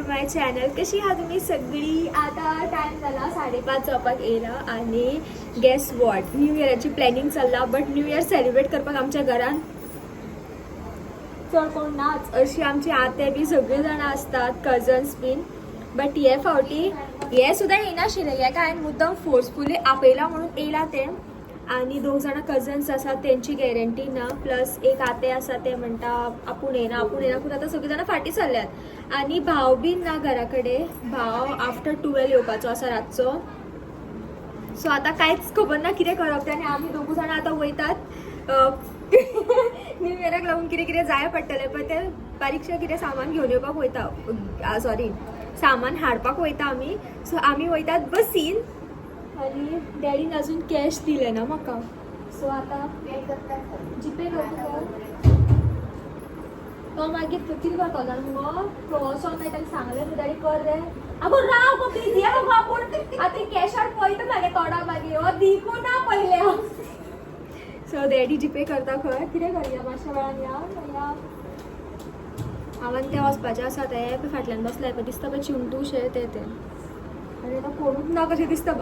Two my channel. कशी आहा तुमी सगळी? आता टायम जाला 5:30 जावपाक येयला आनी गेस what, new इयराची प्लॅनिंग चल्ला, बट न्यू इयर सेलिब्रेट करपाक आमच्या घरान चड कोण नाच. अशी आमची आते बी सगळीं जाणां आसतात, कजन्स बीन, बट हे फावटी हे सुद्दां येयनाशिल्ले. हे काय मुद्दम फोर्सफुली आपयला म्हणून येयला ते. आनी दोग जाणां कजन्स आसात तेंची गॅरंटी ना, प्लस एक आते आसा ते म्हणटा आपूण येना आपूण येना, पूण आतां सगळीं जाणां फाटीं सरल्यात. आनी भाव बीन ना घरा कडेन, भाव आफ्टर 12 येवपाचो आसा रातचो. सो आतां कांयच खबर ना कितें करप तें. आनी आमी दोगूय जाणां आतां वयतात न्यू इयराक लागून कितें कितें जाय पडटलें पळय तें बारीकशें कितें सामान घेवन येवपाक वयता, सॉरी सामान हाडपाक वयता आमी. सो आमी वयतात बसीन आनी डॅडीन अजून कॅश दिले ना म्हाका. सो आतां जीपे करता तो, मागीर कितें करतलो जाणा मुगो, तो वचोन मागीर ताका सांगलें न्हू डॅडी कर रे. आगो राव गो, बिजी आहा गो आपूण. आतां कॅशार पळयता म्हागे तोंडा मागीर हो दिकू ना पयलें. सो डॅडी जीपे करता खंय, कितें करया मातशा वेळान या या. हांवें तें वचपाचें आसा, तें पळय फाटल्यान बसलें पळय दिसता पळय चिमटूशें तें तें. आनी आतां कोणूच ना कशें दिसता.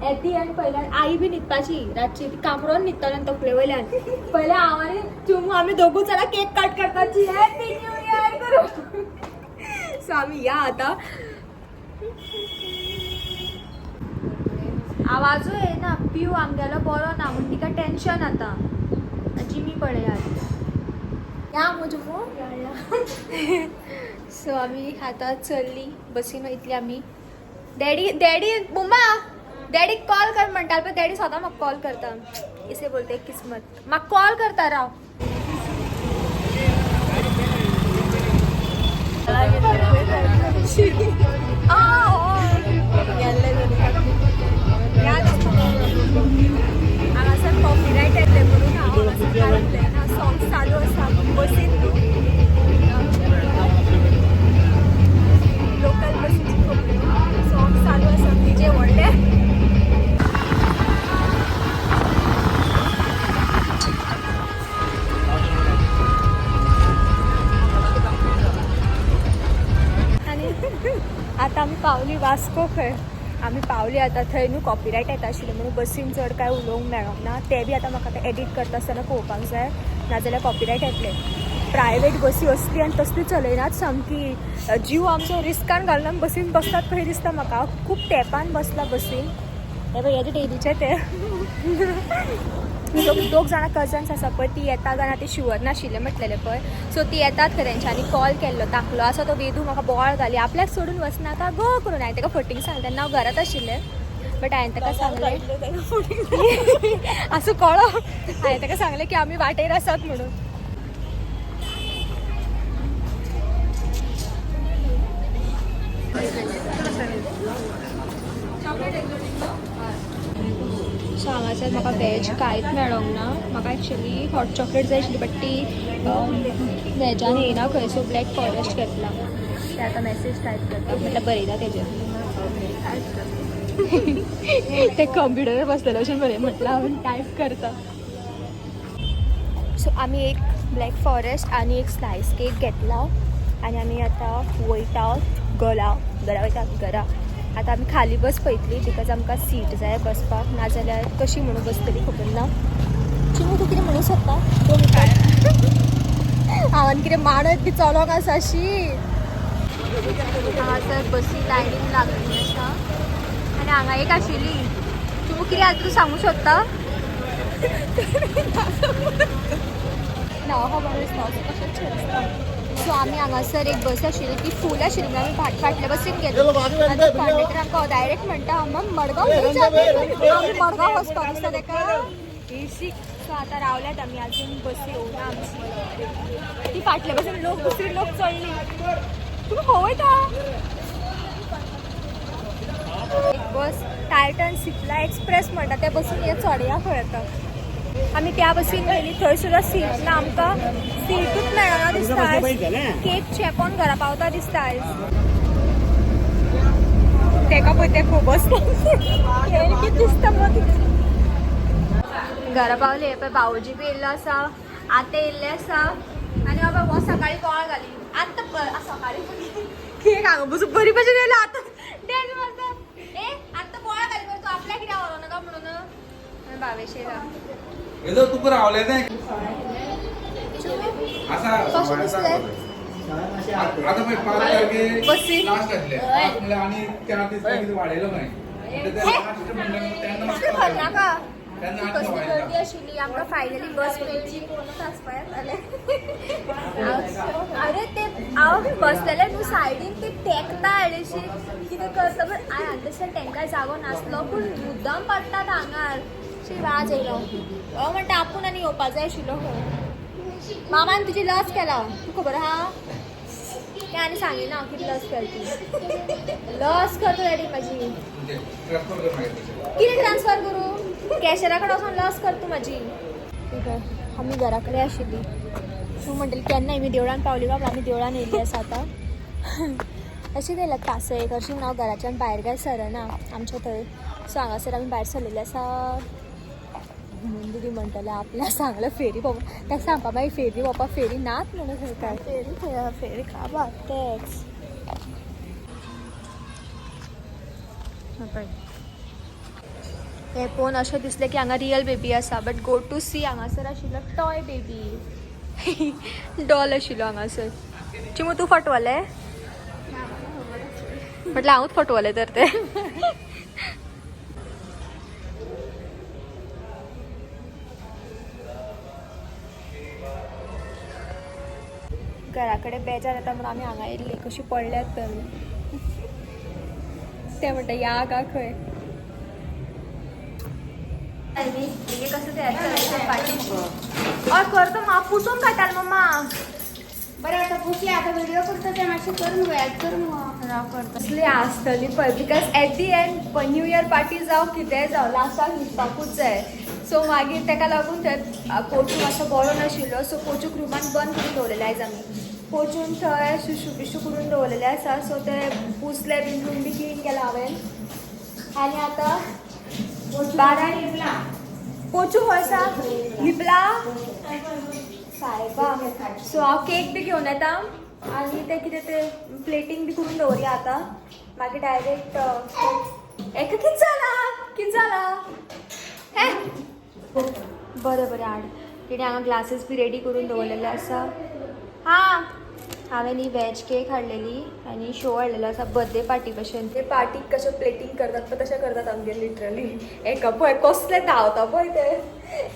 एट the and पयल्यान आई बी न्हिदपाची रातची, ती कामरोन न्हिदताली आनी तकले वयल्यान पयलें हांव आनी चिमू आमी दोगूच जाणां केक कट करपाची, हॅपी न्यू इयर करून. सो आमी या आतां. आवाजूय येना, पिव आमगेलो बरो ना म्हूण तिका टेन्शन आतां. जिमी पळयात या मगो जुमू. सो आमी आतां चल्ली बसीन वयतली आमी. डॅडी डॅडी मम्मा डॅडीक कॉल कर म्हणटा पळय, डॅडी स्वता म्हाका कॉल करता. इसे बोलते किस्मत. म्हाका कॉल करता राव. हांगासर कॉपीरायट येतलें म्हणून हांव हांगासर कांय उलयना. सॉंग्स चालू आसा बसीन न्हू, लोकल बसीची खबऱ्यो. सॉंग्स चालू आसा डीजे व्हडले. आनी आतां आमी पावली वास्को. खंय आमी पावली आतां थंय न्हू कॉपीरायट येता आशिल्लें म्हणून बसीन चड कांय उलोवंक मेळोंक ना. तें बी आतां म्हाका आतां एडीट करता आसतना पळोवपाक जाय, नाजाल्यार कॉपीरायट येतलें. प्रायवेट बसी असली आनी तसली चलयनात, सामकी जीव आमचो रिस्कान घालून आमी बसीन बसतात कशें दिसता म्हाका. खूब तेंपान बसला बसीन. हे पळय हेजे डेलीचे ते दोग जाणां कजन्स आसा पळय, ती येता जाणां ती शुअर नाशिल्लें म्हटलेलें पळय. सो ती येतात खंय, तेंच्यांनी कॉल केल्लो. धाकलो आसा तो वेदू म्हाका बोवाळ घाली, आपल्याक सोडून वचनाका गो करून. हांवें ताका फटींग सांगलें, तेन्ना हांव घरात आशिल्लें, बट हांवें ताका सांगलें आसूं कळो, हांवें ताका सांगलें की आमी वाटेर आसात म्हणून. सो हांगासर म्हाका वेज कांयच मेळोंक ना. म्हाका एक्चुली हॉट चॉकलेट जाय आशिल्ली, बट ती वेजान येयना खंय. सो ब्लॅक फॉरेस्ट घेतला. ते आतां मॅसेज टायप करता, म्हटल्यार बरयता तेजेर. ते कंप्युटरार बसलेले अशें बरय म्हटल्यार हांवें टायप करता. सो आमी एक ब्लॅक फॉरेस्ट आनी एक स्लायस केक घेतला आनी आमी आतां वयता घरा. घरा वयता आमी घरा. आतां आमी खाली बस पळयतली, because आमकां सीट जाय बसपाक, नाजाल्यार कशी म्हणून बसतली खबर ना. चिमू तूं कितें म्हणूंक सोदता? दोन काय हांवें कितें माणत बी चलोंक आसा अशी. हांगासर बसी लायनीन लागलेली आसा आनी हांगा एक आशिल्ली. चिमू कितें आतां तूं सांगूंक सोदता? ना खबर आसता असो कशेंच दिसता. सो आमी हांगासर एक बस आशिल्ली, ती फूल आशिल्ली म्हणून आमी फाटल्या बसीन गेले. आनी कंडक्टर आमकां डायरेक्ट म्हणटा, आमी मडगांव न्ही, आमी मडगांव वचपाक दिसता ताका एसी. सो आतां रावल्यात आमी, अजून बस येवना आमची. ती फाटल्या बसीन लोक दुसरी लोक चडली. तुमी खंय वयता? एक बस टायटन सिप्ला एक्सप्रेस म्हणटा, त्या बसीन हे चडया खंय. आतां आमी त्या बसीन गेली, थंय सुद्दां सीट ना. आमकां सीटूच मेळना दिसता. केक चेपोन घरा पावता दिसता आयज. तेका पळय तें खूब कितें दिसता मदीं. घरा पावले पळय, भावोजी बी येयल्लो आसा, आते येयल्ले आसा. आनी बाबा हो सकाळी बोवाळ घाली आतां सकाळी केक हांगा बसून बरी भशेन येयलो आतां डॅन्स मारता. ए आतां बोळा घाल बरं तूं आपल्या कित्याक व्हरो नाका म्हणून बावेश येयला. येदो तुका रावलें तें आसा. कशें दिसलें? आतां पळय 5 तारखे बसी. लास्ट आसले 5 म्हणल्यार आनी 4 दीस कितें वाडयलो मागीर लास्ट म्हणल्यार तेन्ना कसली खबर नाका. तेन्ना आठ कसली वाडयला. गर्दी आशिल्ली. आमकां फायनली बस मेळची कोणूच आसपाक जालें. अरे ते हांव बसलेलें न्हू सायडीन ते तेंकता अशी कितें करता पण I understand तांकां जागो नासलो पूण मुद्दाम पडटात हांगार. शी वाज येयलो. हो म्हणटा आपूण आनी येवपा जाय आशिल्लो खंय. मामान तुजी लस केला तूं खबर आहा? तें आनी सांगिना हांव कितें लस केली ती. लस करता डॅडी म्हाजी. ट्रान्सफर कर मागीर तशें. कितें ट्रान्सफर करूं? कॅशरा कडेन वचोन लस कर तूं म्हाजी. आमी घरा कडेन आशिल्ली. तूं म्हणटली केन्ना आमी देवळान पावली बाबा. आमी देवळान येयल्ली आसा आतां. अशें येयला कांसय हरशीं म्हणून हांव घराच्यान भायर काय सरना आमच्या थंय. सो हांगासर आमी भायर सरलेले आसा म्हणून दिदी म्हणटलें आपल्या सांगलें फेरी भोंवपा. ताका सांगपा मागीर फेरी भोंवपा फेरी नात म्हणून खंय काय. फेरी खंय फेरी काबार. तेच हें पळोवन अशें दिसलें की हांगा रियल बेबी आसा बट गो टू सी हांगासर आशिल्लो टॉय बेबी डॉल आशिल्लो हांगासर. चिमू तूं फटवलें? म्हटल्यार हांवूच फटवलें तर तें. घरा कडेन बेजार येता म्हणून आमी हांगा येयल्ली. कशी पडल्यात तर ते म्हणटा या का खंय. कसं तयार करायचं पार्टी हय करता मा पुसून काडटालें मम्मा. बरं आता पुसले आता व्हिडिओ करतो ते मातशें करून वयात कर मगो. कसली आसतली पळय because at the end new year party जावं कितेंय जावं लास्टाक न्हिदपाकूच जाय. सो मागीर ताका लागून थंय कोचू मातसो बरो नाशिल्लो. सो कोचूक रुमान बंद करून दवरलेलें आयज आमी. कोचून थंय शुशू बिशू करून दवरलेलें आसा. सो ते पुसले बीन रूम बी क्लीन केला हांवें. आनी आतां बारा कोचू खंय आसा? लिपला सायबा. सो हांव केक बी घेवन येता आनी ते कितें ते प्लेटींग बी करून दवरया आतां. मागीर डायरेक्ट एका कितें जालां कितें जालां हें बरें बरें हाड. तिणें हांगा ग्लासीस बी रेडी करून दवरलेले आसा. हां हांवें ही वेज केक हाडलेली आनी शो हाडलेलो आसा बर्थडे पार्टी भशेन. ते पार्टीक कशें प्लेटींग करतात पळय तशें करतात आमगेर लिटरली. एका पळय कसले धांवता पळय ते.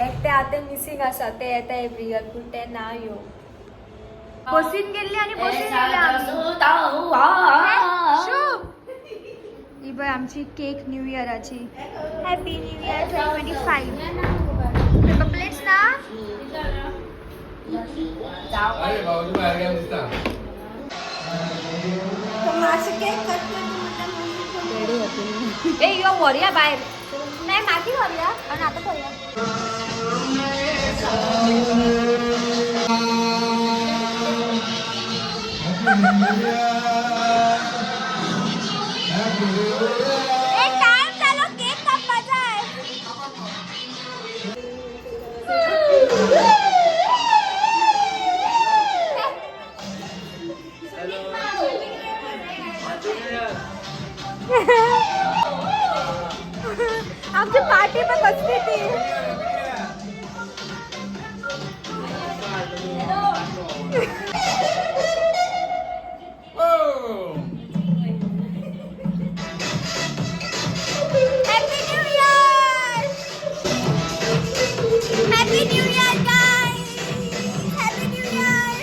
एकटे आतां मिसींग आसा ते येता एवरी इयर पूण ते ना यो. बसीन गेल्ली आनी बसीन येयले आमी. ही पळय आमची केक न्यू इयराची. Happy new year 2025. Paper plates ना. अरे भाऊ तू बाहेर गेला दिसता. मातशें केक कट कर म्हणटा मम्मी. ए यो व्हरया भायर. नाही मागीर व्हरया आनी आतां व्हरया. ए टायम जालो केक कापपाचा. आमची पार्टी पण कसली ती. Oh! Happy new year. Happy new year guys. Happy new year.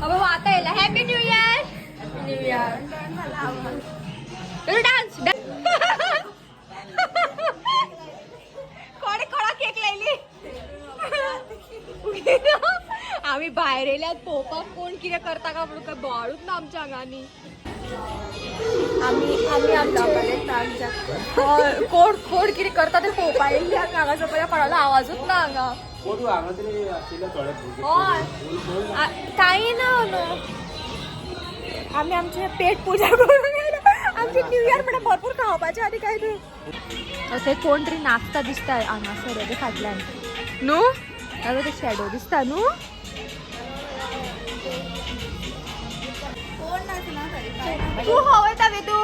अबे आता येला. Happy new year. New year. Dance कोणे कोणा केक लायली. आमी भायर येयल्यात पळोवपाक कोण कितें करता काय म्हणून काय बोवाळूच ना आमच्या आंगांनी. आमी आमी आमचे हय, कोण कोण कितें करता ते पळोवपाक येयल्ली आमी हांगासर पळय कोणालो आवाजूच ना हांगा. हांगा तरी आशिल्ले थोडे भुरगे. हय कांय ना न्हू. आमी आमचे पेट पुजा करून आमचे न्यू इयर म्हणल्यार भरपूर खावपाचें आनी कांय न्हू. अशें कोण तरी नाचता दिसता हांगासर हेजे फाटल्यान न्हू. ते शॅडो दिसता न्हू. तूं हो वयता वेदू?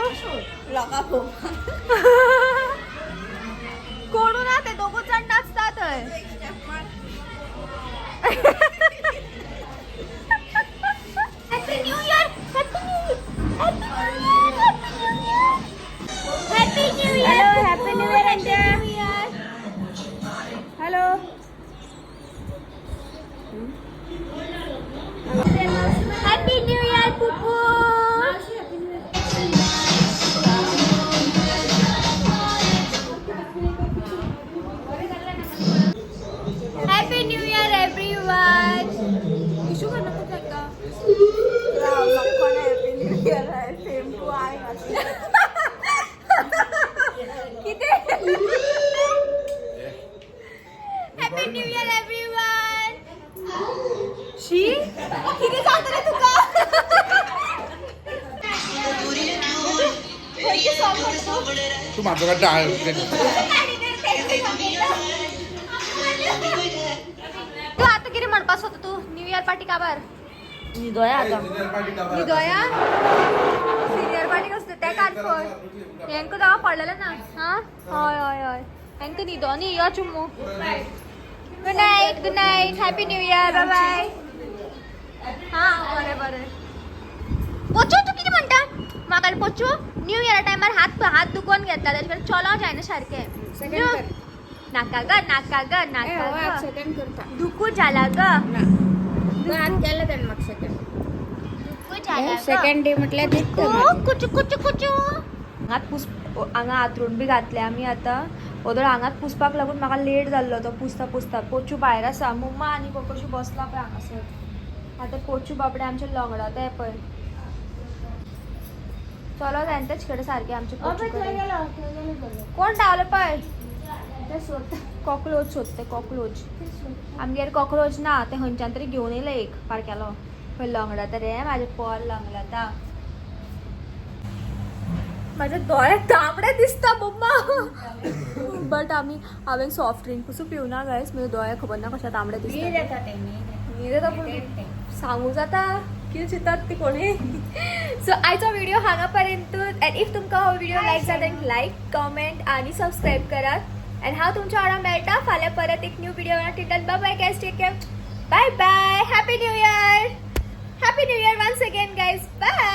कोणू ना, ते दोगूच जाण नाचता थंय. Happy new year, happy new year, happy new year, happy new year, happy new year. Hello. Happy new year पुपू. Happy new year everyone. Issue करना खूप तांकां. Happy new year, same to I. कितें? Happy new year everyone. शी, कितें जाता रे तुका? खंयचें song म्हणटा तूं? तूं म्हाजो काडटा. तू आता कितें म्हणपाक सोदता तूं? न्यू इयर पार्टी काबार? निदोया आतां. निदोया. सिनियर पार्टी कसले ते काड पळय. हेंका दावा पडलेलें ना. हा, हय हय हय, हेंका न्हिदो न्ही. यो चुम्मू, good night, good night, happy new year, bye bye. हा, बरें बरें. पोचू, तूं कितें म्हणटा म्हाका? पोचू, न्यू इयरा टायमार हात हात दुखोवन घेतला, ताजे कडेन चलो जायना सारकें. सेकंड कर. नाका ग, नाका ग, नाका ग. सेकंड करता. दुखू जाला ग. ना, हात केला त्याने मग सेकंड. दुखू जाला ग. सेकंड डे म्हटल्यार दिसता. कुचू कुचू कुचू. हांगात पुस, हांगा आतरूण बी घातले आमी आतां. ओदोळ हांगात पुसपाक लागून म्हाका लेट जाल्लो. तो पुसता पुसता पोचू भायर आसा. मम्मा आनी कशी बसला पळय हांगासर. आतां पोचू बाबडे आमचे लंगडा पळय. चलो जायना तेच कडेन सारकें आमचें पोचू कडेन. कोण धांवलो पळय? कॉकरोच सोदते, कॉकरोच. आमगेर कॉकरोच ना, ते खंयच्यान तरी घेवन येयले एक पारकेलो. पळय लंगडाता रे म्हाजें पोर, लंगडाता. म्हाजे दोळे तांबडे दिसता मम्मा. बट आमी, हांवें सॉफ्ट ड्रिंक पसून पिवना गायस. म्हजे दोळे खबर ना कशे तांबडे दिसता. न्हीद येता, पूण सांगू जाता कितें चिंतात ती कोणी. सो आयचो व्हिडिओ हांगा पर्यंतूच. अँड if तुमकां हो व्हिडिओ लायक जाता, लायक, कमेंट आनी सबस्क्रायब करात. अँड हांव तुमच्या वांगडा मेळटा फाल्यां परत एक new video. Till then, bye bye guys, take care, bye bye, happy new year, happy new year once again guys, bye.